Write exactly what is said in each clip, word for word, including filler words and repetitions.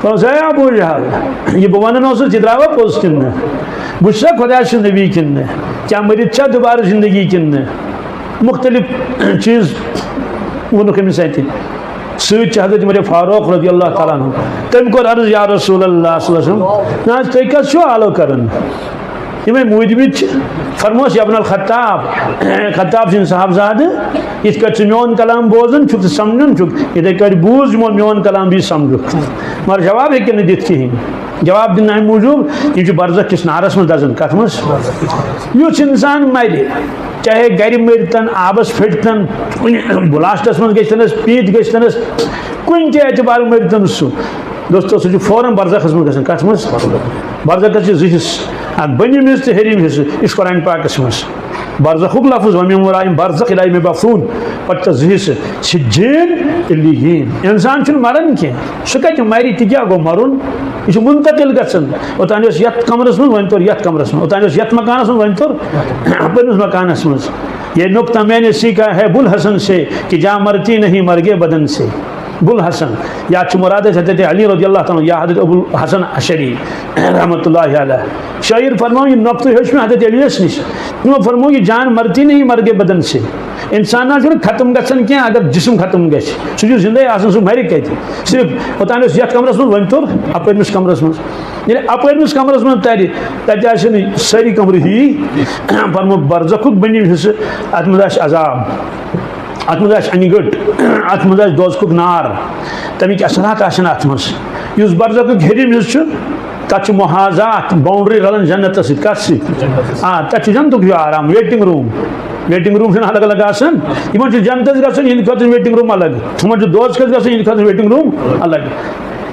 دوٚپُس، "ہے ابو جہل، یہِ بہٕ وَنان اوسُس، یہِ درٛاوا پوٚز کِنہٕ نہٕ؟ بہٕ چھُسا خۄداے سُنٛد نبی کِنہٕ نہٕ؟ کیٛاہ مٔرِتھ چھا دُبارٕ زندگی کِنہٕ نہٕ؟" مُختلف چیٖز ووٚنُکھ أمِس اَتہِ۔ سۭتۍ چھِ حضرت عمر فاروق رضی اللہ تعالیٰ عنہ۔ تٔمۍ کوٚر عرض، "یا رسول اللہ صلی اللہ علیہ وسلم، نہ حظ، تُہۍ کَس چھِو آلو کَران؟" یِمے موٗدمٕتۍ چھِ۔ فرموس، "یا ابن الخطاب، خطاب سٕنٛدۍ صاحبزادٕ، یِتھ کٲٹھۍ ژٕ میون کلام بوزان چھُکھ تہٕ سمجھان چھُکھ، یِتھے کٲٹھۍ بوٗز یِمو میون کلام بیٚیہِ سمجھُکھ۔" مگر جواب ہیٚکن نہٕ دِتھ کِہیٖنۍ۔ جواب دِنہٕ اَمہِ موٗجوٗب، یِم چھِ برزخ کِس نارس منٛز دَزان۔ کَتھ منٛز؟ یُس اِنسان مَرِ، چاہے گرِ مٔرۍتن، آبس پھٔٹۍتن، کُنہِ بلاسٹس منٛز گٔژھتنس، پیٖنتہِ گٔژھتنس، کُنہِ تہِ اعتبارٕ مٔرۍتن سُہ، دوستو، سُہ چھُ فوراً برزخس منٛز گژھان۔ کَتھ منٛز؟ برزخس چھِ زٕ حصہٕ، اکھ بٔنِم حصہٕ تہٕ ہیٚرِم حصہٕ۔ یہِ چھُ قرآن پاکس منٛز۔ برزخُک لفظ، "ومن ورائہم برزخ الی یوم یبعثون"، پتہٕ چھِ زٕ حصہٕ، سجین، علیین۔ انسان چھُنہٕ مران کینٛہہ، سُہ کتہِ مرِ تہِ کیٛاہ گوٚو مرُن؟ یہِ چھُ منتقل گژھان۔ اوٚتام اوس یتھ کمرس منٛز، وۄنۍ توٚر یتھ کمرس منٛز، اوٚتام اوس یتھ مکانس منٛز، وۄنۍ توٚر اپٲرمِس مکانس منٛز۔ یہ نقطہ میں نے سیکھا ہے بل حسن سے کہ جان مرتی نہیں مرگے بدن سے۔ بل حسن، یا چھُ مراد اَسہِ حضرت علی رضی اللہ تعالیٰ عنہ یا حضرت ابو الحسن عشری رحمۃ اللہ علیہ۔ شاعر فرماوان، یہِ نۄقطہٕ ہیوٚچھ مےٚ حضرت علیَس نِش۔ تِمو فرموو، یہِ جان مرتی نہیں مرگے بدن سے۔ انسان نہ چھُنہٕ ختم گژھان کینٛہہ، اگر جسم ختم گژھِ۔ سُہ چھُ زندے آسان، سُہ مرِ کتہِ؟ صرف اوٚتام اوس یتھ کمرس منٛز، وۄنۍ توٚر اپٲرمِس کمرس منٛز۔ ییٚلہِ اپٲرمِس کمرس منٛز ترِ، تتہِ آسن سٲری کمرٕ ہی۔ فرموو، برزخُک بٔنِم حصہٕ، اتھ منٛز آسہِ عذاب۔ اتھ منٛز آسہِ انہِ گٔٹ، اتھ منٛز آسہِ دوزخُک نار، تمِکۍ اثرات آسن اتھ منٛز۔ یُس برزخُک ہیٚرِم حصہٕ چھُ، تتھ چھُ محاذات، boundary رلان جنتس سۭتۍ۔ کتھ سۭتۍ؟ آ، تتھ چھُ جنتُک ہیوٗ آرام، waiting room۔ Waiting room چھُنہٕ الگ الگ آسان، یِمن چھُ جنتس گژھُن، یِہنٛدِ خٲطرٕ waiting room الگ، ہُمن چھُ دوزخس گژھُن، یِہنٛدِ خٲطرٕ waiting room الگ۔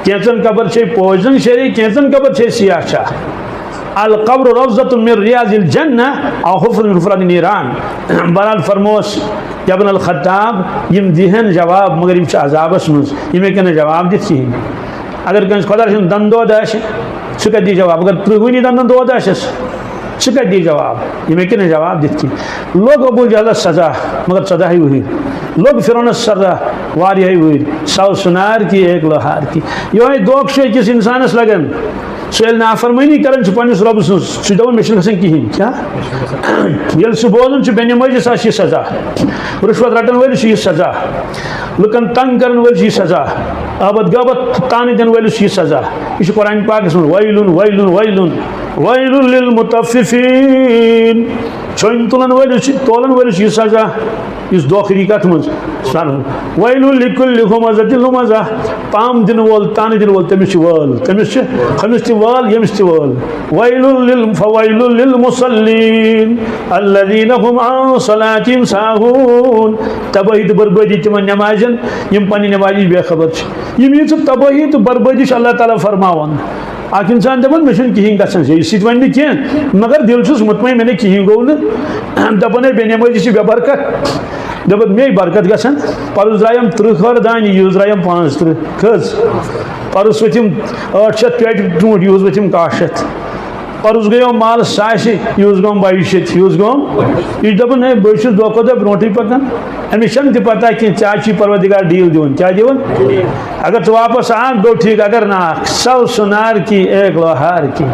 کینٛژن قبر چھے پوشہٕ دٲنۍ شیرے، کینٛژن قبر چھے سیاہ چاہ۔ القبر روضۃ من ریاض الجنہ او حفرۃ من حفرات النیران۔ بہرحال فرموس، یا ابن الخطاب، یِم دِہن جواب، مگر یِم چھِ عذابس منٛز، یِم ہیٚکن نہٕ جواب دِتھ کِہیٖنۍ۔ اگر کٲنٛسہِ خۄدا سُنٛد دنٛد دود آسہِ، سُہ کَتہِ دی جواب؟ اگر ترٛہوٕنی دنٛدن دود آسٮ۪س، سُہ کَتہِ دی جواب؟ یِم ہیٚکن نہٕ جواب دِتھ کِہیٖنۍ۔ لوٚگ ابو جہلس سزا، مگر ژۄداہے وُہٕرۍ۔ لوٚگ فرعونس سزا، واریاہے وُہٕرۍ۔ سو سُنار کی ایک لوہار کی۔ یِہوٚے دھوکہٕ چھُ أکِس اِنسانس لگان۔ سُہ ییٚلہِ نافرمٲنی کران چھُ پننِس رۄبہٕ سٕنٛز، سُہ چھُ دپان، "مےٚ چھُنہٕ گژھان کِہیٖنۍ۔" کیٛاہ؟ ییٚلہِ سُہ بوزان چھُ بے نمٲزی، سُہ چھُ یہِ سزا۔ رُشوت رٹن وٲلِس چھُ یہِ سزا۔ لُکن تنگ کرن وٲلِس چھُ یہِ سزا۔ غٲبت غٲبت تانہٕ دِنہٕ وٲلِس چھُ یہِ سزا۔ یہِ چھُ قرآن پاکس منٛز، "ویلن، ویلن، ویلن، ویل للمطففین۔" چھۄنۍ تُلن وٲلِس چھُ، تولن وٲلِس چھُ یہِ سزا۔ یُس دھوکہٕ دی کتھ منٛز؟ سر، ویل لکل ہمزۃ لمزہ، پام دِنہٕ وول، تانہٕ دِنہٕ وول، تٔمِس چھِ وٲل، تٔمِس چھِ، ہُمِس تہِ وٲل، ییٚمِس تہِ وٲل۔ ویل لل، فویل للمصلین الذین هم عن صلاتهم ساہون۔ تبٲہی تہٕ بربٲدی تِمن نمازٮ۪ن، یِم پننہِ نمازِ نِش بے خبر چھِ۔ یِم ییٖژٕ تبٲہی تہٕ بربٲدی چھِ اللہ تعالیٰ فرماوان۔ اکھ انسان دپان، "مےٚ چھُنہٕ کِہیٖنۍ گژھان، ژےٚ یہِ سۭتۍ وَنہِ نہٕ کینٛہہ، مگر دِل چھُس مطمئن، مےٚ نہٕ کِہیٖنۍ گوٚو نہٕ۔" دپان، "ہے، بے نمٲزی چھِ بے برکت۔" دپان، "مے برکت گژھان، پرُس درٛایَم تٕرٛہ کھٲر دانہِ، یُس درٛایَم پانٛژھ ترٕٛہ۔ کھٔژ۔ پرُس ؤتھِم ٲٹھ شیٚتھ پیٹہِ ژوٗنٛٹھۍ، یُس ؤتھِم کاہ شیٚتھ۔ پرُس گٔیو مال ساسہِ، یُس گوٚم بَیہِ شیٚتہِ، یُس گوٚم۔" یہِ چھُ دَپان، "ہے، بہٕ چھُس دۄہ کھۄتہٕ دۄہ برونٛٹھٕے پَکان۔" أمِس چھَنہٕ تہِ پَتہ کینٛہہ، ژےٚ آز چھُے پروردگار ڈیٖل دِوان۔ کیٛاہ دِوان؟ اگر ژٕ واپس آکھ، گوٚو ٹھیٖک، اگر نہٕ آکھ، سو سُنار کی ایک لوہار کی۔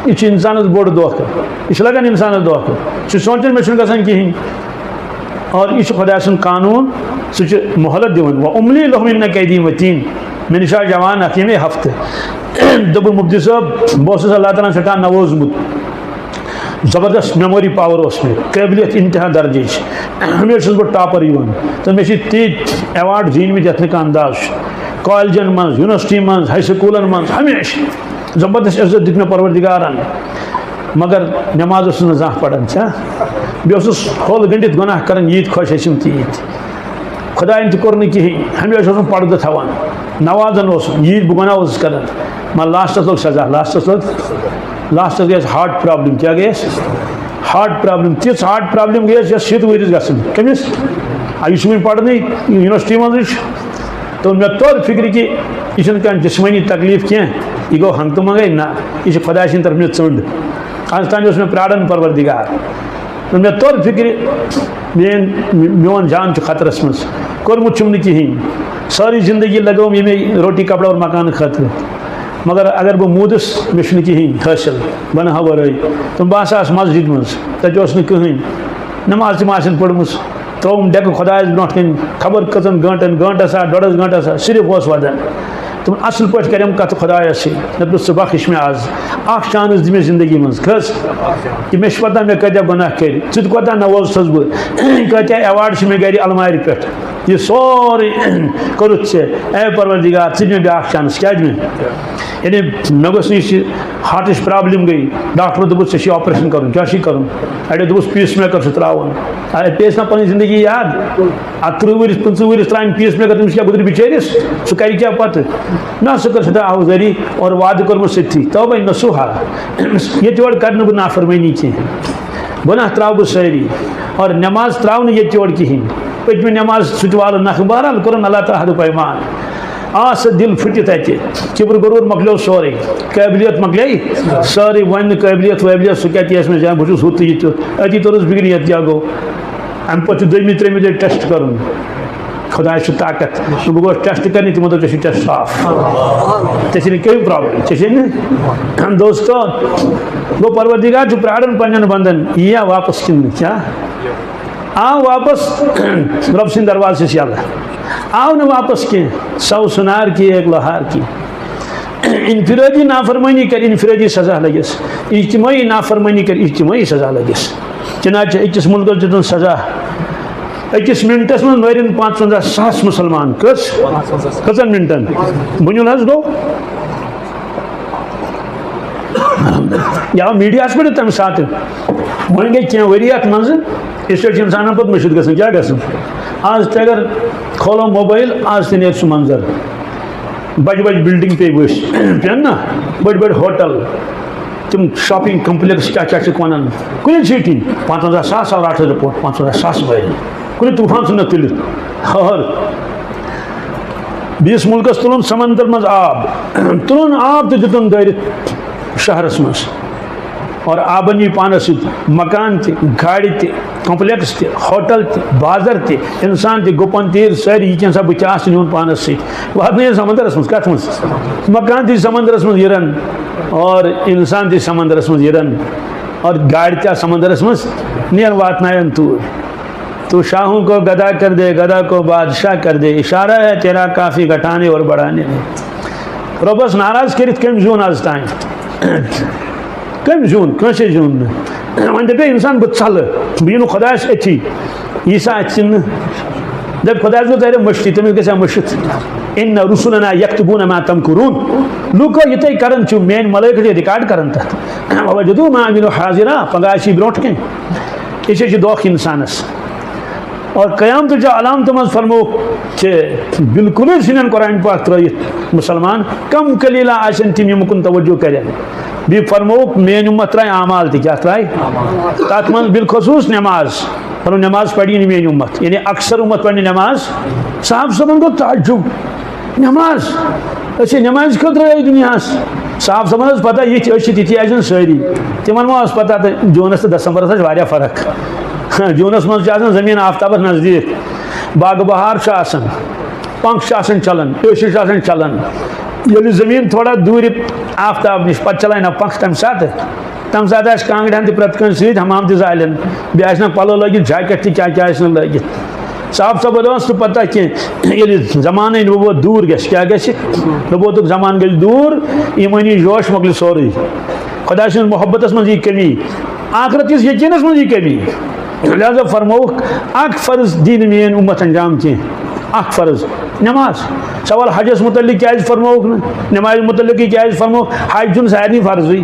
یہِ چھُ اِنسانَس بوٚڑ دھوکہٕ، یہِ چھُ لَگان اِنسانَس دھوکہٕ۔ یہِ چھُ سونٛچان، مےٚ چھُنہٕ گژھان کِہیٖنۍ۔ اور یہِ چھُ خۄداے سُنٛد قانوٗن، سُہ چھُ مۄہلت دِوان۔ "وَأُمْلِي لَهُمْ إِنَّ كَيْدِي مَتِينٌ۔" مےٚ نِش آو جوان اکھ ییٚمے ہفتہٕ۔ دوٚپُن، "مفتی صٲب، بہٕ اوسُس اللہ تعالیٰ ہَن سٮ۪ٹھاہ نوازمُت۔ زبردست memory power اوس مےٚ، قٲبلیت انتہا درجٕچ۔ ہمیشہِ چھُس بہٕ topper یِوان۔ تہٕ مےٚ چھِ تِتھۍ award زیٖنۍمٕتۍ یَتھ نہٕ کانٛہہ انداز چھُ۔ کالجن منٛز، یونیورسٹی منٛز، ہاے سکوٗلن منٛز، ہمیشہِ زبردست عزت دیُت مےٚ پروردگارن۔ مگر نٮ۪ماز اوسُس نہٕ زانٛہہ پران، چھا؟ بیٚیہِ اوسُس ہوٚل گٔنٛڈِتھ گۄناہ کران، ییٖتۍ خۄش ٲسِم تیٖتۍ۔" خۄدایَن تہِ کوٚر نہٕ کِہیٖنۍ، ہمیشہِ اوسُم پردٕ تھاوان، نوازان اوسُم، ییٖتۍ بہٕ گۄناہ اوسُس کران، مگر لاسٹَس لوٚگ سزا، لاسٹَس لوٚگ، لاسٹَس گٔیَس heart problem۔ کیٛاہ گٔیَس؟ Heart problem، تِژھ heart problem گٔیَس، یۄس شیٖتھ ؤرِیَس گژھان۔ کٔمِس؟ آ، یہِ چھُ وُنہِ پرنٕے، یونیورسٹی منٛزٕے چھُ۔ تہٕ مےٚ توٚر فِکرِ کہِ یہِ چھُنہٕ کانٛہہ جسمٲنی تکلیٖف کینٛہہ، یہِ گوٚو ہنٛگتہٕ منٛگَے، نہ، یہِ چھِ خۄداے سٕنٛدِ طرفہٕ مےٚ ژٔنٛڈ۔ آز تام اوس مےٚ پرٛاران پروردگار۔ تہٕ مےٚ توٚر فِکرِ، میٲنۍ، میون جان چھُ خطرس منٛز، کوٚرمُت چھُم نہٕ کِہیٖنۍ۔ سٲرٕے زندگی لگٲوٕم ییٚمے روٹی کپڑا اور مکانہٕ خٲطرٕ۔ مگر اگر بہٕ موٗدُس، مےٚ چھُنہٕ کِہیٖنۍ حٲصِل، بہٕ نہٕ ہا ورٲے۔ تہٕ بہٕ ہسا آس مسجد منٛز، تَتہِ اوس نہٕ کٕہٕنۍ، نماز تہِ ما آسن پٔرمٕژ، ترٛووُم ڈٮ۪کہٕ خۄدایَس برونٛٹھ کَنۍ، خبر کٔژَن گٲنٛٹَن، گٲنٛٹَس ہا، ڈۄڈَس گٲنٛٹَس ہا، صرف اوس وَدان۔ تِمَن اَصٕل پٲٹھۍ کَرٮ۪م کَتھٕ خۄدایَس سۭتۍ، مےٚ دوٚپُس، "ژٕ بخش مےٚ آز اَکھ chance دِ مےٚ زِندگی منٛز، کھٔژ، کہِ مےٚ چھِ پَتہ مےٚ کۭتیٛاہ گۄناہ کٔرۍ، ژٕ تہِ کوٗتاہ نووز چھَس بہٕ، کۭتیٛاہ award چھِ مےٚ گَرِ اَلمارِ پٮ۪ٹھ، یہِ سورُے کوٚرُتھ ژےٚ، اے پروردگار، ژٕ دِ مےٚ بیٛاکھ chance، کیٛازِ مےٚ؟" یعنی مےٚ گوٚژھ نہٕ یُس یہِ heartٕچ problem گٔے، ڈاکٹرو دوٚپُس، "ژےٚ چھُے operation کَرُن، کیٛاہ چھُے کَرُن؟" اَڑیو دوٚپُس، "pacemaker چھُ ترٛاوُن۔" اَتہِ پیٚیَس نا پَنٕنۍ زِندگی یاد؟ اَتھ تٕرٛہ ؤرِس، پٕنٛژٕہ ؤرِس ترٛاوٕنۍ pacemaker، تٔمِس کیٛاہ گُزرِ بِچٲرِس؟ سُہ کَرِ کیٛاہ پَتہٕ؟ نہ، سُہ کٔر سٮ۪ٹھاہ آوزٲری اور وعدٕ کوٚرمُت سۭتھی، "توبہ نصوحا۔" ییٚتہِ یورٕ کَرٕ نہٕ بہٕ نافرمٲنی کینٛہہ، گۄناہ ترٛاوٕ بہٕ سٲری، اور نٮ۪ماز ترٛاوٕ نہٕ ییٚتہِ یورٕ کِہیٖنۍ۔ پٔتمہِ نٮ۪ماز سُہ تہِ والہٕ نَکھٕ۔ بہرحال کوٚرُن اللہ تعالیٰ عہد و پیمان۔ آ، سُہ دِل پھُٹِتھ اَتہِ، کِبر غرور مۄکلیو سورُے، قٲبلیت مۄکلے سٲرٕے، وۄنۍ نہٕ قٲبلیت وٲبلیت، سُہ کیٛاہ تہِ ٲسۍ مےٚ زیادٕ، بہٕ چھُس ہُہ تہٕ یہِ تہِ۔ أتی توٚرُس بِگڑِ، یَتھ کیٛاہ گوٚو؟ اَمہِ پَتہٕ چھُ دوٚیمہِ ترٛیٚیمہِ لَٹہِ test کَرُن۔ خۄدایَس چھُ طاقت۔ بہٕ گوس test کَرنہِ، تِمو دوٚپ، "ژےٚ چھُے test صاف۔ ژےٚ چھےٚ نہٕ کٕہٕنۍ problem، ژےٚ چھےٚ نہٕ۔" دوستو، گوٚو پروردگار چھُ پرٛاران پنٛنٮ۪ن بنٛدَن، یِیا واپس کِنہٕ نہٕ؟ کیٛاہ؟ آو واپس رۄب سٕنٛدِ دروازٕ چھِس یَلہٕ۔ آو نہٕ واپس کینٛہہ، سو سُنار کی ایک لوہار کی۔ انفرٲدی نافرمٲنی کَرِ انفرٲدی سزا لٔگِس، اجتمٲعی نافرمٲنی کَرِ اجتمٲعی سزا لٔگِس۔ چنانچہ أکِس مُلکَس دیُتُن سزا، أکِس مِنٹَس منٛز مٲرِن پانٛژوَنٛزاہ ساس مُسلمان۔ کٔژ؟ کٔژَن مِنٹَن؟ بُنیُل حظ گوٚو۔ یا میٖڈیاہَس پٮ۪ٹھ تَمہِ ساتہٕ۔ وۄنۍ گٔے کینٛہہ ؤری اَتھ منٛزٕ، اِس لیے چھِ اِنسانَن پَتہٕ مٔشِتھ گژھان، کیٛاہ گژھان؟ آز تہِ اگر کھولو موبایل، آز تہِ نیرِ سُہ منظر۔ بَجہِ بَجہِ building پیٚیہِ وٕچھ، پیٚن نہ؟ بٔڑۍ بٔڑۍ ہوٹل، تِم shopping complex کیٛاہ کیٛاہ چھِکھ وَنان، کُنہِ city پانٛژوَنٛزاہ ساس آو راتھَس report، پانٛژوَنٛزاہ ساس مٲرۍ، کُنہِ طوٗفان ژھُن نہ تُلِتھ۔ اور بیٚیِس مُلکَس تُلُن سمندر منٛز آب، تُلُن آب تہٕ دیُتُن دٲرِتھ شہرَس منٛز۔ اور آبَن یی پانَس سۭتۍ مکان تہِ، گاڑِ تہِ، complex تہِ، ہوٹل تہِ، بازر تہِ، اِنسان تہِ، گُپَن تہِ، سٲری یہِ کینٛژھا بہٕ تہِ آسہٕ نیُن پانَس سۭتۍ۔ واتنٲیِن سمندرَس منٛز، کَتھ منٛز؟ مکان تہِ سمندرَس منٛز یِرَن، اور اِنسان تہِ سمندرَس منٛز یِرَن، اور گاڑِ تہِ آسہٕ سمندرَس منٛز نِیَن، واتناوَن توٗرۍ۔ تو شاہوں کو گدا کر دے، گدا کو بادشاہ کر دے، اشارہ ہے تیرا کافی گھٹانے اور بڑھانے میں۔ رۄبَس ناراض کٔرِتھ کٔمۍ زیوٗن آز تام؟ کٔمۍ زیوٗن؟ کٲنٛسے زیوٗن نہٕ۔ وۄنۍ دَپے اِنسان، "بہٕ ژَلہٕ، بہٕ یِمہٕ خۄدایَس أتھی۔" ییٖژاہ اَتہِ ژِنہٕ۔ دَپہِ خۄدایَس گوٚو ژےٚ مٔشتٕے، تٔمِس گژھِ ہا مٔشِتھ۔ "ان رسلنا یکتبون ما تمکرون۔" لوٗکو یہِ تُہۍ کَران چھِو، میٛٲنۍ ملٲیکہٕ چھِ record کَران تَتھ۔ ووجدوا ما عملوا حاضرا، پگاہ آسہِ یہِ برونٛٹھ کَنہِ۔ یہِ چھِ، یہِ چھِ دھوکہٕ اِنسانَس۔ اور قیامتٕچ علامتو منٛز فرمووُکھ کہِ بالکلٕے ژھٕنن قرآن پاک ترٲوِتھ مُسلمان، کم قلیلہ آسن تِم یِم کُن توجہ کرن۔ بیٚیہِ فرمووُکھ میٲنۍ اُمت ترایہِ اعمال تہِ، کیٛاہ ترایہِ؟ تتھ منٛز بالخصوص نماز۔ فرموو نماز پری نہٕ میٲنۍ اُمت، یعنی اکثر اُمت پرِ نہٕ نماز۔ صحابہ صٲبن گوٚو تعجب، نماز، أسۍ ہے نمازِ خٲطرٕ آیہِ دُنیاہس۔ صحابہ صٲبن ٲس پتہ یِتھۍ أسۍ چھِ تِتھی آسن سٲری۔ تِمن ما ٲس پتہ تہٕ جوٗنس تہٕ دسمبرس آسہِ واریاہ فرق۔ جوٗنس منٛز چھِ آسان زٔمیٖن آفتابس نزدیٖک، باغ بہار چھُ آسان، پنکھ چھِ آسان چلان، اے سی چھِ آسان چلان۔ ییٚلہِ زٔمیٖن تھوڑا دوٗرِ آفتاب نِش، پتہٕ چلاوِ نا پنکھ تمہِ ساتہٕ، تمہِ ساتہٕ آسہِ کانٛگرِ ہن تہِ پرٛٮ۪تھ کٲنٛسہِ سۭتۍ، حمام تہِ زالن، بیٚیہِ آسہِ نا پلو لٲگِتھ، جاکیٹ تہِ کیٛاہ کیٛاہ آسہِ نا لٲگِتھ۔ صاحب صٲبن ٲس نہٕ پتہ کینٛہہ، ییٚلہِ زمانہٕ نبوت دوٗر گژھِ، کیٛاہ گژھِ؟ نبوتُک زمانہٕ گژھِ دوٗر، ایٖمٲنی جوش مۄکلہِ سورُے۔ خۄداے سٕنٛز محبتس منٛز یی کمی، آخرت کِس یقیٖنس منٛز یی کمی۔ لہذا فرمووُکھ، اکھ فرض دی نہٕ میٲنۍ اُمت انجام کینٛہہ، اکھ فرض، نماز۔ سوال، حجس متعلق کیٛازِ فرمووُکھ نہٕ؟ نمازِ متعلق کیٛازِ فرمووُکھ؟ حج چھُنہٕ سارنٕے فرضٕے۔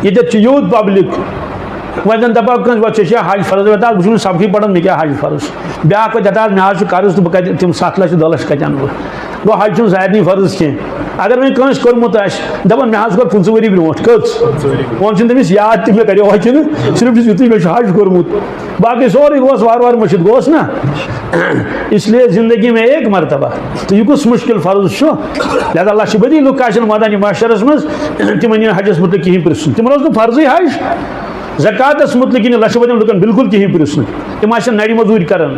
ییٚتٮ۪تھ چھُ یوٗت public، وۄنۍ زن دپہٕ ہاو کٲنٛسہِ، "وۄتھ، ژےٚ چھےٚ حج فرض؟" وۄنۍ دپہٕ ہاو، "بہٕ چھُس نہٕ سبقٕے پران، مےٚ کیٛاہ حج فرض؟" بیٛاکھ وۄنۍ دپہٕ ہاو، "مےٚ حظ چھُ قرض تہٕ بہٕ کتہِ، تِم ستھ لچھ دَہ لچھ کتہِ انہٕ بہٕ؟" گوٚو، حج چھُنہٕ سارنٕے فرض کینٛہہ۔ اگر وۄنۍ کٲنٛسہِ کوٚرمُت آسہِ، دپان، "مےٚ حظ کوٚر پٕنٛژٕہ ؤری برونٛٹھ۔" کٔژ؟ وۄنۍ چھُنہٕ تٔمِس یاد تہِ مےٚ کریو حج کِنہٕ، صرف چھُس یُتُے مےٚ چھُ حج کوٚرمُت۔ باقٕے سورُے گوس وارٕ وارٕ مٔشِتھ، گوس نا؟ اس لیے زندگی میں ایک مرتبہ۔ تہٕ یہِ کُس مُشکِل فرض چھُ؟ لہذا لچھِ بٔدی لُکھ آسن مٲدانِ محشرس منٛز، تِمن یِنہٕ حجس مُتعلق کِہیٖنۍ پرٛژھُن۔ تِمن اوس نہٕ فرضٕے حج۔ زکاتس مُتعلق یِنہٕ لچھِ بٔدین لُکن بالکل کِہیٖنۍ پرٛژھنہٕ۔ تِم آسن نرِ مٔزوٗرۍ کران،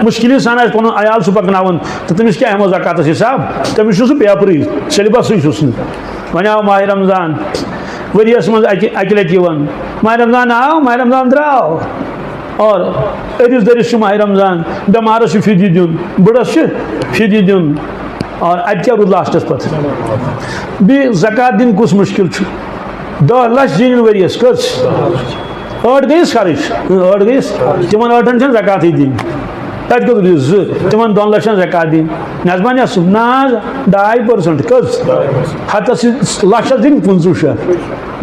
مُشکِلی سان آسہِ پنُن عیال سُہ پکناوان، تہٕ تٔمِس کیٛاہ ہٮ۪مو زکاتس حساب؟ تٔمِس چھُ سُہ paperٕے، syllabusٕے چھُس نہٕ۔ وۄنۍ آو ماہِ رمضان، ؤریَس منٛز اَکہِ اَکہِ لَٹہِ یِوان۔ ماہِ رمضان آو، ماہِ رمضان درٛاو۔ اور أرِس دٔرِس چھُ ماہِ رمضان، بٮ۪مارَس چھُ فِدیہِ دیُن، بٕڑَس چھُ فِدیہِ دیُن۔ اور اَتہِ کیٛاہ روٗد لاسٹَس پَتہٕ؟ بیٚیہِ زکوٰۃ دِنۍ کُس مُشکِل چھُ؟ دَہ لَچھ زیٖنِن ؤریَس، کٔژ؟ ٲٹھ گٔیَس خرٕچ، ٲٹھ گٔیَس، تِمَن ٲٹھَن چھَنہٕ زکوٰتٕے دِنۍ۔ تَتہِ کوٚت گٔے زٕ؟ تِمن دۄن لَچھن زکات دِنۍ۔ نظمہ نٮ۪صٕف؟ نہ حظ، ڈاے پٔرسنٹ۔ کٔژ؟ ہَتَس چھِ لَچھَس دِنۍ پٕنٛژٕہ شَتھ،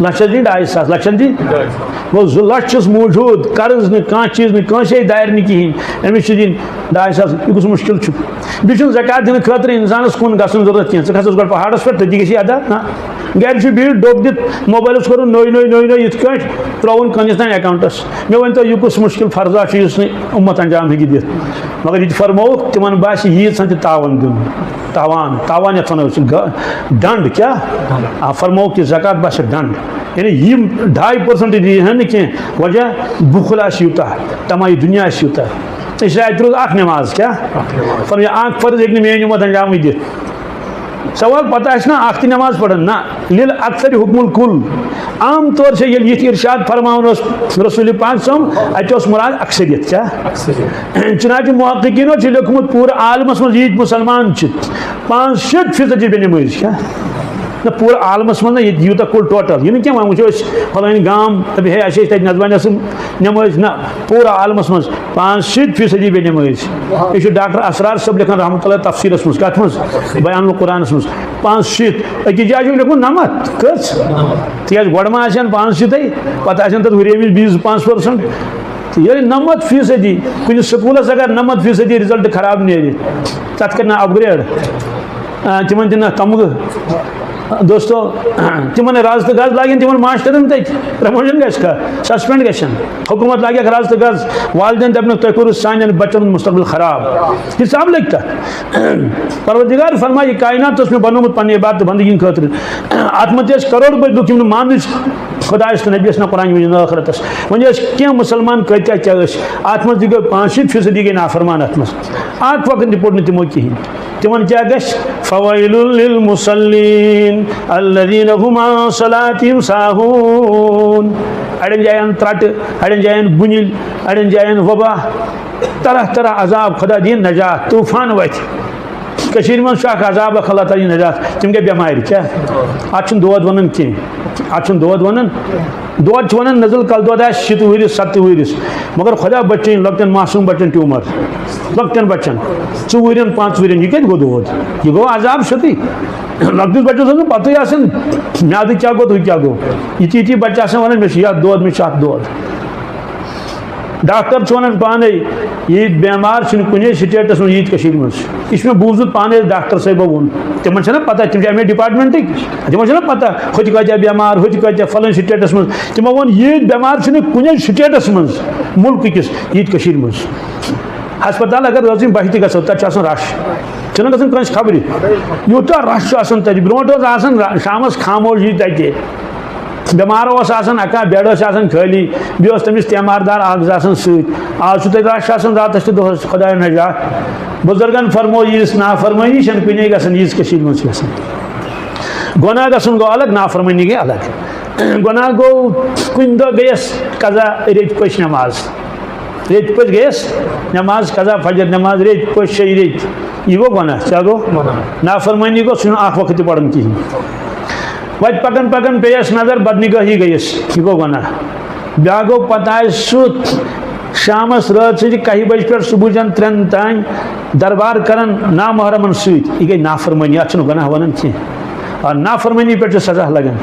لَچھَس دِنۍ ڈاے ساس، لَچھَن دِنۍ۔ گوٚو، زٕ لَچھ چھِس موٗجوٗد، قرض نہٕ، کانٛہہ چیٖز نہٕ، کٲنٛسے دارِ نہٕ کِہیٖنۍ، أمِس چھِ دِنۍ ڈاے ساس۔ یہِ کُس مُشکِل چھُ؟ بیٚیہِ چھُنہٕ زکات دِنہٕ خٲطرٕ اِنسانَس کُن گژھُن ضروٗرت کینٛہہ۔ ژٕ کھَسَس گۄڈٕ پہاڑَس پٮ۪ٹھ، تٔتی گژھی ادا۔ نہ، گَرِ چھُ بِہِتھ، ڈوٚب دِتھ، موبایلَس کوٚرُن نٔے نٔے نٔے نٔے یِتھ کٲٹھۍ، ترٛووُن کٔنِس تام اٮ۪کاوُنٛٹَس۔ مےٚ ؤنۍ تو، یہِ کُس مُشکِل فرضا چھُ یُس نہٕ اُمت انجام ہیٚکہِ دِتھ؟ مگر یہِ تہِ فرمووُکھ، تِمن باسہِ ییٖژ ہن تہِ تاوان دیُن۔ تاوان، تاوان یتھ ونو أسۍ، گا-، ڈنڈ کیٛاہ؟ آ، فرمووُکھ کہِ زکات باسہِ ڈنڈ۔ یعنی یِم ڈاے پٔرسنٹ دِیہِ ہن نہٕ کینٛہہ، وجہ بُخل آسہِ یوٗتاہ، طمع دُنیا آسہِ یوٗتاہ۔ أسۍ چھِ اَتہِ روٗز اکھ نماز، کیٛاہ؟ فرمٲیِو، اکھ فرض ہیٚکہِ نہٕ میٲنۍ اُمت انجامٕے دِتھ۔ سوال، پتہ آسہِ نا اکھ تہِ نماز پران؟ نہ، لِل اکثر حکم الکل۔ عام طور چھِ ییٚلہِ یِتھ ارشاد فرماوان اوس رسول پاک صلی اللہ علیہ وسلم، اتہِ اوس مراد اکثریت۔ کیٛاہ؟ چنانچہ محققینو چھُ لیوٚکھمُت، پوٗرٕ عالمس منٛز ییٖتۍ مسلمان چھِ، پانٛژھ شیٖتھ فیصد چھِ بے نمٲز۔ کیٛاہ؟ نہ، پوٗرٕ عالمس منٛز نہ، ییٚتہِ یوٗتاہ کُل ٹوٹل، یہِ نہٕ کینٛہہ وۄنۍ وٕچھو أسۍ فلٲنۍ گام، دَپہِ ہے اَسہِ ٲسۍ تَتہِ نظمہ نٮ۪صٕف نٮ۪مٲزۍ۔ نہ، پوٗرٕ عالمس منٛز پانٛژھ شیٖتھ فیصدی بے نمٲزۍ۔ یہِ چھُ ڈاکٹر اسرار صٲب لیکھان رحمتہ اللہ تفسیرس منٛز۔ کتھ منٛز؟ بیان القرآنس منٛز۔ پانٛژھ شیٖتھ۔ أکِس جایہِ چھُ لیکھمُت نَمَتھ۔ کٔژ؟ تِکیٛازِ گۄڈٕ ما آسن پانٛژھ شیٖتھٕے، پتہٕ آسن تتھ ہُریمٕتۍ بیٚیہِ زٕ پانٛژھ پٔرسنٹ۔ ییٚلہِ نَمَتھ فیصدی، کُنہِ سکوٗلس اگر نَمَتھ فیصدی رِزلٹ خراب نیرِ، تتھ کرِ نا اپگریڈ؟ آ، تِمن دِنہ تمغہٕ۔ دوستو، تِمن رز تہٕ گز لاگن تِمن ماسٹرن تتہِ، پروموشن گژھِ کھا، سسپینڈ گژھن۔ حکومت لاگہِ اکھ رز تہٕ گز، والدین دپنکھ، تُہۍ کوٚروٕ سانٮ۪ن بچن ہُنٛد مستقبل خراب۔ حساب لگہِ تتھ۔ پروردگار فرمایہِ، یہِ کائنات اوس مےٚ بنومُت پننہِ عبادت تہٕ بندگی ہٕنٛدِ خٲطرٕ۔ اتھ منٛز تہِ ٲسۍ کروڑ بٔدۍ لُکھ، یِم نہٕ ماننٕچ خدایس تہٕ نبیس نہ قرآن، یِم نہٕ ٲخرتس۔ وۄنۍ ٲسۍ کینٛہہ مسلمان، کۭتیاہ کیٛاہ ٲسۍ، اتھ منٛز تہِ گٔے پانٛژھ شیٖتھ فیصدی گٔے نافرمان اتھ منٛز۔ اکھ وقت تہِ پوٚر نہٕ تِمو کِہینۍ۔ تِمن کیٛاہ گژھِ؟ فویل للمصلین الذین هم عن صلاتهم ساہون۔ اڑٮ۪ن جاین ترٹہٕ، اڑٮ۪ن جاین بُنِل، اڑٮ۪ن جاین وبا، طرح طرح عذاب، خدا دِیِن نجات، طوفان وتھِ۔ کٔشیٖرِ منٛز چھُ اکھ عذاب اکھ، اللہ تعالیٰ یہِ نجات، تِم گٔے بٮ۪مارِ۔ کیٛاہ؟ اتھ چھُنہٕ دود ونان کینٛہہ، اتھ چھُنہٕ دود ونان۔ دود چھِ ونان نزل کل دود آسہِ شیٖتہٕ وُہرِس، ستہٕ وُہرِس، مگر خدا بچٲیِن لۄکٹٮ۪ن معصوٗم بچن ٹیوٗمر، لۄکٹٮ۪ن بچن، ژٕ وُہرٮ۪ن، پانٛژھ وُہرٮ۪ن، یہِ کتہِ گوٚو دود؟ یہِ گوٚو عذاب سیوٚدُے۔ لۄکٹِس بچس اوس نہٕ پتہٕے آسان میادٕ کیٛاہ گوٚو تہٕ ہُہ کیٛاہ گوٚو۔ یِتھی یِتھی بچہِ آسان ونان، مےٚ چھُ یتھ دود، مےٚ چھُ اتھ دود۔ ڈاکٹر چھُ ونان پانے، ییٖتۍ بٮ۪مار چھِنہٕ کُنے سٹیٹس منٛز ییٖتۍ کٔشیٖرِ منٛز۔ یہِ چھُ مےٚ بوٗزمُت پانے، ڈاکٹر صٲبو ووٚن۔ تِمن چھَنہ پتہ، تِم چھِ امے ڈپارٹمنٹٕکۍ، تِمن چھَنہ پتہ ہُتہِ کۭتیاہ بٮ۪مار، ہُتہِ کۭتیاہ، فلٲنۍ سٹیٹس منٛز۔ تِمو ووٚن، ییٖتۍ بٮ۪مار چھِنہٕ کُنے سٹیٹس منٛز مُلکہٕ کِس، ییٖتۍ کٔشیٖرِ منٛز۔ ہسپتال اگر رٲژ ہٕنٛدۍ بَہہِ تہِ گژھو، تَتہِ چھُ آسان رش، چھُنہ گژھان کٲنٛسہِ خبرِ۔ یوٗتاہ رش چھُ آسان تَتہِ، برونٛٹھ اوس آسان را-، شامس خاموشی تَتہِ۔ بٮ۪مار اوس آسان اکا، بیڈ ٲسۍ آسان خٲلی، بیٚیہِ اوس تٔمِس تیمار دار اکھ زٕ آسان سۭتۍ۔ آز چھُ تَتہِ رش آسان راتس تہِ دۄہس، خدایا نجات۔ بُزرگن فرمو، ییٖژ نافرمٲنی چھَنہٕ کُنے گژھان، ییٖژ کٔشیٖرِ منٛز چھِ گژھان۔ گۄناہ گژھُن گوٚو الگ، نافرمٲنی گٔے الگ۔ گۄناہ گوٚو، کُنہِ دۄہ گٔیَس قضا ریٚتۍ پٔچ نٮ۪ماز۔ ریٚتۍ پٔچ گٔیَس نٮ۪ماز قضا، فجر نٮ۪ماز، ریٚتۍ پٔچ شیٚیہِ ریٚتۍ۔ یہِ گوٚو گۄناہ۔ کیٛاہ گوٚو؟ گۄناہ۔ نافرمٲنی گوٚو، سُہ چھُنہٕ اَکھ وقت تہِ پَرُن کِہیٖنۍ۔ وَتہِ پَکان پَکان پیٚیَس نظر، بدنگٲہی گٔیَس۔ یہِ گوٚو گۄناہ۔ بیٛاکھ گوٚو، پَتہٕ آسہِ سُہ شامَس رٲژ سٕنٛزِ کَہہِ بَجہِ پٮ۪ٹھ صُبحٕچَن ترٛٮ۪ن تام دربار کَران نامحرمَن سۭتۍ۔ یہِ گٔے نافرمٲنی، اَتھ چھُنہٕ گۄناہ وَنان کینٛہہ۔ آ، نافرمٲنی پٮ۪ٹھ چھِ سزا لَگان۔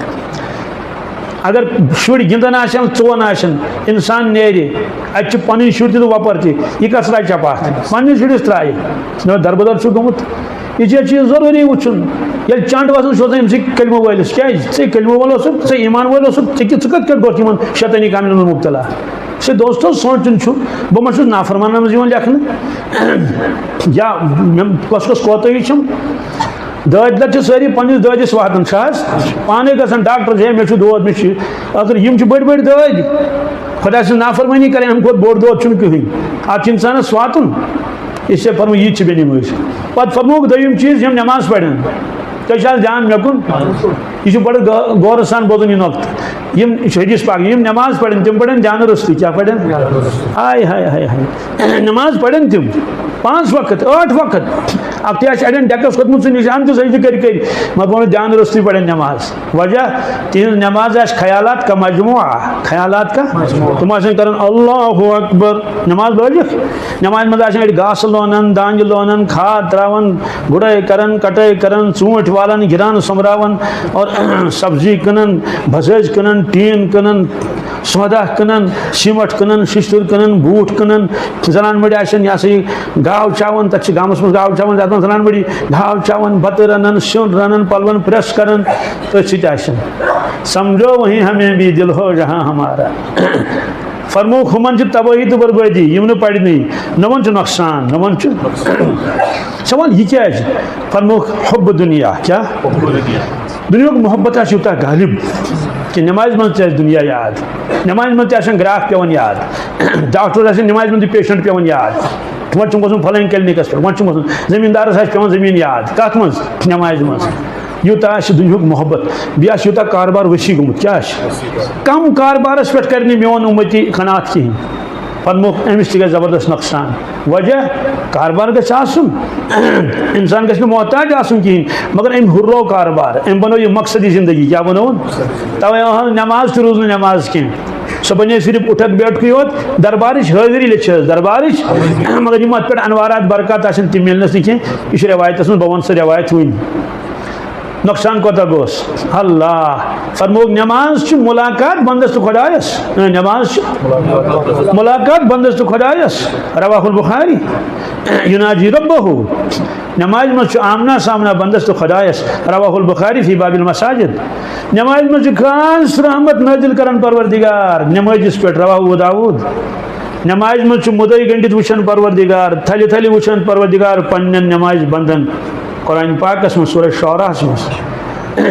اگر شُرۍ گِنٛدان آسن، ژُوان آسن، اِنسان نیرِ، اَتہِ چھِ پَنٕنۍ شُرۍ تہِ تہٕ وۄپَر تہِ، یہِ کَس ترٛایہِ چپاتھ؟ پَنٕنِس شُرِس ترٛایہِ۔ نہ، دربٕدر چھُ گوٚمُت۔ یہِ چھِ، یہِ چھِ ضروٗری وٕچھُن۔ ییٚلہِ چنٛڈ وَسان چھُ سوزان أمِس کلمہٕ وٲلِس۔ کیٛازِ؟ ژٕ کلمہٕ وول اوسُکھ، ژٕ ایمان وول اوسُکھ، ژٕ کہِ-، ژٕ کَتہِ کَتہِ گوٚژھ یِمَن شیطٲنی کامٮ۪ن منٛز مُبتلا؟ چھِ دوستو سونٛچُن چھُ، بہٕ ما چھُس نافرمانَن منٛز یِوان لیکھنہٕ؟ یا مےٚ کۄس کۄس کوتٲہی چھَم؟ دٲدۍ لَٹہِ چھِ سٲری پنٛنِس دٲدِس واتان، چھِ حظ؟ پانَے گژھان ڈاکٹرَس، "ہے، مےٚ چھُ دود، مےٚ چھُ"۔ اگر یِم چھِ بٔڑۍ بٔڑۍ دٲدۍ، خۄداے سٕنٛز نافرمٲنی کَران، اَمہِ کھۄتہٕ بوٚڑ دود چھُنہٕ کٕہٕنۍ۔ اَتھ چھُ اِنسانَس واتُن۔ اس لیے فرموو، یہِ تہِ چھِ بے نمٲزۍ۔ پَتہٕ فرمووُکھ دوٚیِم چیٖز، یِم نٮ۪ماز پَرن۔ تۄہہِ چھا دھیان مےٚ کُن؟ یہِ چھُ بڑٕ غ-، غورٕ سان بوزُن یہِ نۄقطہٕ۔ یِم، یہِ چھُ حدیث پاک، یِم نماز پرن، تِم پرن دھیانہٕ روٚستُے۔ کیٛاہ پرن؟ ہاے، ہاے، ہاے، ہاے۔ نماز پرن تِم پانٛژھ وقت، ٲٹھ وقت۔ اکھتُے آسہِ اڑٮ۪ن ڈیکس کھوٚتمُت، سُہ نِشان تہٕ سجدٕ کٔرۍ کٔرۍ، مگر پانس دھیانہٕ روٚستُے پرن نماز۔ وجہ؟ تِہنٛز نماز آسہِ خیالات کا مجموعہ، خیالات کا مجموعہ۔ تِم آسن کران اللہ اکبر، نماز لٲجِکھ، نمازِ منٛز آسن أڑۍ گاسہٕ لونان، دانہِ لونان، کھاد تراوان، گُڈٲے کران، کٹٲے کران، ژوٗنٛٹھۍ والان، گِران سۄمبراوان اور سبزی کٕنان، بسٲژ کٕنان، ٹیٖن کٕنان، سودا کٕنان، سیمٹ کٕنان، ششتٕر کٕنان، بوٗٹھ کٕنان۔ زنان مٔڑۍ آسن، یہِ ہسا یہِ گاو چاوان، تتہِ چھِ گامس منٛز گاو چاوان، تتھ منٛز زنان مٔڑی گاو چاوان، بتہٕ رنان، سیُن رنان، پلون پریس کران، تٔتھۍ سۭتۍ آسن۔ سمجھو وہیں ہمیں بھی دل ہو جہاں ہمارا۔ فرمووُکھ، ہُمن چھِ تبٲہی تہٕ بربٲدی، یِم نہٕ پرنٕے، نہ وۄنۍ چھُ نۄقصان، نہ وۄنۍ چھُ۔ سوال یہِ کیٛازِ؟ فرمووُکھ، حب دنیا۔ کیٛاہ؟ دُنیاہُک محبت آسہِ یوٗتاہ غالب کہِ نمازِ منٛز تہِ آسہِ دُنیا یاد، نمازِ منٛز تہِ آسن گراکھ پٮ۪وان یاد، ڈاکٹرس آسن نمازِ منٛز تہِ پیشنٹ پٮ۪وان یاد۔ وۄنۍ چھُم گژھُن فلٲنۍ کلینکس پٮ۪ٹھ، وۄنۍ چھُم گژھُن، زٔمیٖندارس آسہِ پٮ۪وان زٔمیٖن یاد۔ کتھ منٛز؟ نمازِ منٛز۔ یوٗتاہ آسہِ دُنیاہُک محبت، بیٚیہِ آسہِ یوٗتاہ کاربار وسیع گوٚمُت۔ کیٛاہ آسہِ؟ کم کاربارس پٮ۪ٹھ کرِ نہٕ میون اُمتی قناعت کِہینۍ۔ فرمووُکھ، أمِس تہِ گژھِ زبردست نۄقصان۔ وجہ؟ کاربار گژھِ آسُن، انسان گژھِ نہٕ محتاج آسُن کِہینۍ، مگر أمۍ ہُرروو کاربار، أمۍ بنوو یہِ مقصدی زندگی۔ کیٛاہ بنووُن؟ توے أہنٛز نماز تہِ روٗز نہٕ نماز کینٛہہ، سۄ بنے صرف اُٹھک بیٹھکٕے یوت، دربارٕچ حٲضری لیٚچھس، دربارٕچ، مگر یِم اتھ پٮ۪ٹھ انوارات برکات آسن، تِم مِلنس نہٕ کینٛہہ۔ یہِ چھُ رٮ۪وایتس منٛز، بہٕ ونہٕ سۄ رٮ۪وایت وٕنۍ۔ نۄقصان کوتاہ گوٚوس؟ اللہ فرمووُکھ، نماز چھِ ملاقات بندس تہٕ خۄدایس۔ اے، نماز چھِ ملاقات بندس تہٕ خۄدایس۔ رواہ البخاری۔ یناجی ربہ۔ نمازِ منٛز چھُ آمنا سامنا بندس تہٕ خۄدایس۔ رواہ البخاری فی باب المساجد۔ نمازِ منٛز چھُ خاص رحمت نٲزِل کران پروردگار نمٲزِس پٮ۪ٹھ۔ رواہ ابو داؤد۔ نمازِ منٛز چھُ مُدعی گٔنڈِتھ وٕچھان پروردگار، تھلہِ تھلہِ وٕچھان پروردگار پننٮ۪ن نمازِ بندن۔ قرآن پاکس منٛز سورہ شعراہس منٛز۔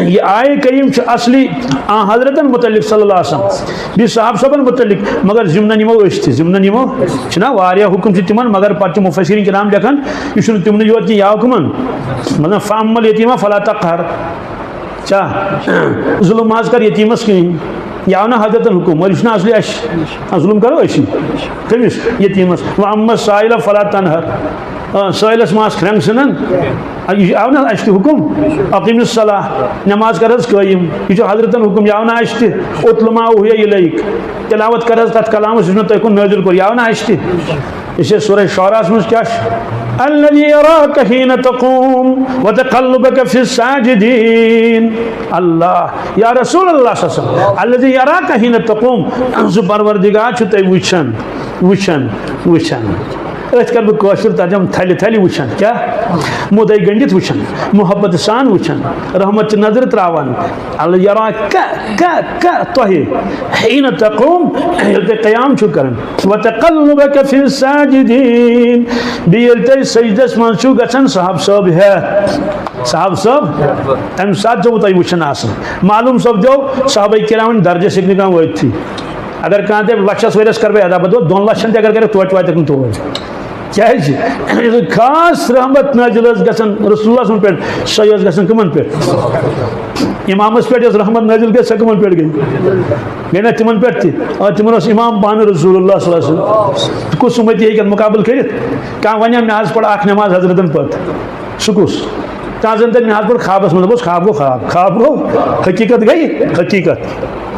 یہِ آیہِ کریم چھُ اصلی آ حضرتن متعلق صلی اللہ علیہ وسلم، بیٚیہِ صحابہ صٲبن متعلق، مگر ضمنن یِمو أسۍ تہِ، ضمنن یِمو چھِنہ واریاہ حُکم چھِ تِمن، مگر پتہٕ چھِ مفسرین کرام لیکھان، یہِ چھُنہٕ تِمنٕے یوت کینٛہہ، یہِ آو کٕمن؟ مطلب، فَأَمَّا الْيَتِيمَ فَلَا تَقْهَرْ۔ چھا؟ ظلم مہ حظ کر یتیمس کہین۔ یہ آو نا حضرتن حکم، مگر یہ چھُنہٕ اصلی اَسہِ۔ آ، ظلم کرو أسی۔ کٔمِس؟ یتیمس۔ وَأَمَّا السَّائِلَ فَلَا تَنْهَرْ۔ آ، سٲیلس مہ آس کھرٛنٛگ ژھٕنان۔ آ، یہِ آو نا اَسہِ تہِ حکم؟ اقیم الصلاۃ، نماز کر حظ قٲیِم۔ یہِ چھُ حضرتن حکم، یہ آو نا اَسہِ تہِ؟ اُتْلُ مَا أُوحِیَ إِلَیْکَ، تلاوت کر حظ تتھ کلامس یُس مےٚ تۄہہِ کُن نٲزِل کوٚر، یہ آو نا اَسہِ تہِ؟ یہ چھِ سورہ شعراہس منٛز کیٛاہ چھُ؟ الذي يراك حين تقوم وتقلبك في الساجدين۔ اللہ، یا رسول اللہ صلی اللہ علیہ وسلم، الذي يراك حين تقوم، سُہ پروردگار چھُ تۄہہِ وٕچھان، وٕچھان، وٕچھان۔ أتھۍ کرٕ بہٕ کٲشُر ترجمہٕ، تھلہِ تھلہِ وٕچھان۔ کیٛاہ؟ مُدعی گٔنڈِتھ وٕچھان، محبت سان وٕچھان، رحمت چہِ نظرِ تراوان۔ الذي يراك، کا، کا، تۄہہِ، حين تقوم، ییٚلہِ تُہۍ قیام چھِو کران۔ وتقلبك في الساجدين۔ بیٚیہِ ییٚلہِ تُہۍ سجدس منٛز چھِو گژھان، صحابہٕ صٲب ہٮ۪تھ۔ صحابہٕ صٲب، تَمہِ ساتہٕ چھُو تۄہہِ وٕچھان آسان۔ معلوم سپدیو، صحابہ کرامن درجس ہیٚکہِ نہٕ کانٛہہ وٲتتھٕے۔ اگر کانٛہہ دَپہِ، لَچھَس ؤرِیَس کَرٕ بہٕ عبادت، دۄن لَچھَن تہِ اگر کَرَکھ، توتہِ واتٮ۪کھ نہٕ تور۔ کیٛازِ؟ خاص رحمت نٲزِل ٲس گژھان رسول اللہ صلی اللہ علیہ وسلم پٮ۪ٹھ، سۄے ٲس گژھان کٕمَن پٮ۪ٹھ؟ امامس پٮ۪ٹھ یۄس رحمت نٲزِل گٔے، سۄ کٕمن پٮ۪ٹھ گٔے؟ گٔے نہ تِمن پٮ۪ٹھ تہِ؟ آ، تِمن اوس امام پانہٕ رسول اللہ صلی اللہ علیہ وسلم۔ کُس اُمتی ہیٚکہِ اَتھ مُقابلہٕ کٔرِتھ؟ کانٛہہ وَنہِ ہا، مےٚ حظ پٔر اکھ نٮ۪ماز حضرتن پٔر۔ سُہ کُس؟ کانٛہہ زَن دَپہِ، مےٚ حظ پٔر خوابس منٛز۔ دوٚپُس، خواب گوٚو خواب، خواب گوٚو، حقیٖقت گٔے حقیٖقت۔